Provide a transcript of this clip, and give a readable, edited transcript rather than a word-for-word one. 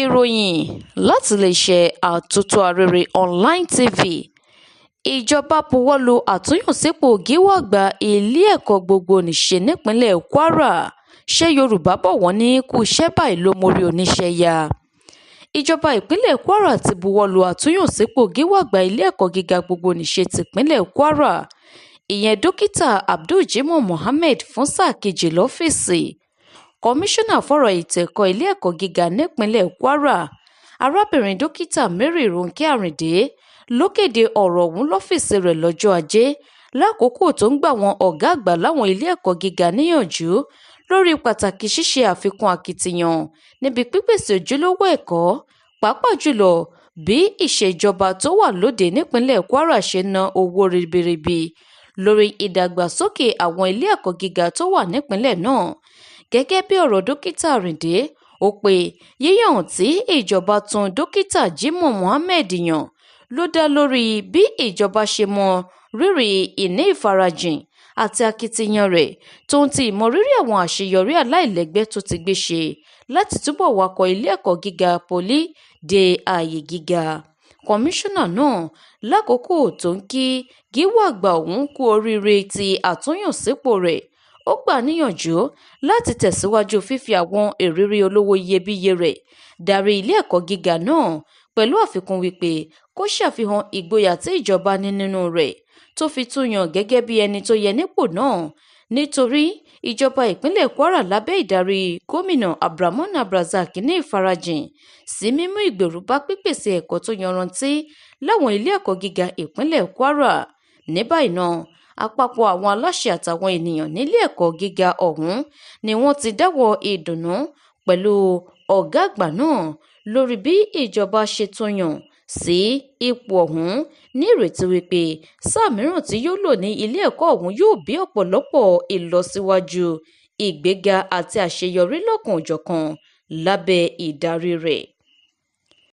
Ìròyìn láti iléeṣẹ́ Àtótó Arére Online TV. Ìjọba buwọ́ lu àtúnyànsípò Gíwá àgbà ilé-ẹ̀kọ́ gbogbo-nìṣe nípìnlẹ̀ Kwara. Ṣé Yorùbá bò wọ́n ní kú iṣẹ́ báyìí ló mórí oníṣẹ́ yá? Ìjọba ìpínlẹ̀ Kwara ti buwọ́ lu àtúnyànsípò Gíwá àgbà ilé-ẹ̀kọ́ gíga gbogbo-nìṣe tìpínlẹ̀ Kwara, ìyẹn Dókítà Abdul Jimoh Mohammed, fún sáà kejì lọ́fíìsì. Kọmíṣánná fọ̀rọ̀ ètò ẹ̀kọ́ ilé ẹ̀kọ́ gíga nípìnlẹ̀ Kwara, Arábìnrin Dókítà Mary Ronke Arinde, ló kéde ọ̀rọ̀ ọ̀hún lọ́fíìsì rẹ̀ lọ́jọ́ Ajé lákòókò tó ń gbàwọn ọ̀gá àgbà láwọn ilé ẹ̀kọ́ gíga níyànjú lórí pàtàkì ṣíṣe àfikún akitiyan níbi pípèsè ojúlówó ẹ̀kọ́, pàápàá jùlọ bí ìṣèjọba tó wà lóde nípìnlẹ̀ Kwara ṣe ń ná owó ribiribi lórí ìdàgbàsókè àwọn ilé ẹ̀kọ́ gíga tó wà nípìnlẹ̀ náà. Gẹ́gẹ́ bí ọ̀rọ̀ Dókítà Arinde, ó pé yíyàn tí ìjọba tún Dókítà Jimoh Mohammed yàn ló dá lórí bí ìjọba ṣe mọ rírì ìní ìfarajìn àti akitiyan rẹ̀ tó ń ti ìmọrírì àwọn àṣeyọrí aláìlẹ́gbẹ́ tó ti gbé ṣe láti túbọ̀ wakọ̀ ilé ẹ̀kọ́ gíga pólì dé ààyè gíga. Kọmíṣánná náà, lákòókò tó ń kí Gíwá àgbà ọ̀hún kú oríire ti àtúnyànsípò rẹ̀, ó gbà á níyànjú láti tẹ̀síwájú fífi àwọn ìrírí olówó iyebíye rẹ̀ darí ilé ẹ̀kọ́ gíga náà, pẹ̀lú àfikún wípé kó ṣàfihàn ìgboyà tí ìjọba ní nínú rẹ̀ tó fi tún yàn gẹ́gẹ́ bí ẹni tó yẹ nípò náà, nítorí ìjọba ìpínlẹ̀ Kwara lábẹ́ ìdarí Gómìnà Abdulrahman Abdulrazaq ní ìfarajìn sí mímú ìgbèrú bá pípèsè ẹ̀kọ́ tó yanrantí láwọn ilé ẹ̀kọ́ gíga ìpínlẹ̀ Kwara. Ní báyìí ná, àpapọ̀ àwọn aláṣẹ àtàwọn ènìyàn nílé ẹ̀kọ́ gíga ọ̀hún ni wọ́n ti dáwọ̀ọ́ ìdùnnú pẹ̀lú ọ̀gá àgbà náà lórí bí ìjọba ṣe tún yàn sí ipò ọ̀hún, ní ìrètí wípé sáà mìíràn tí yóò lò ní ilé ẹ̀kọ́ ọ̀hún yóò bí ọ̀pọ̀lọpọ̀ ìlọsíwájú, ìgbéga àti àṣeyọrí lọ́kan-ò-jọ̀kan lábẹ́ ìdarí rẹ̀.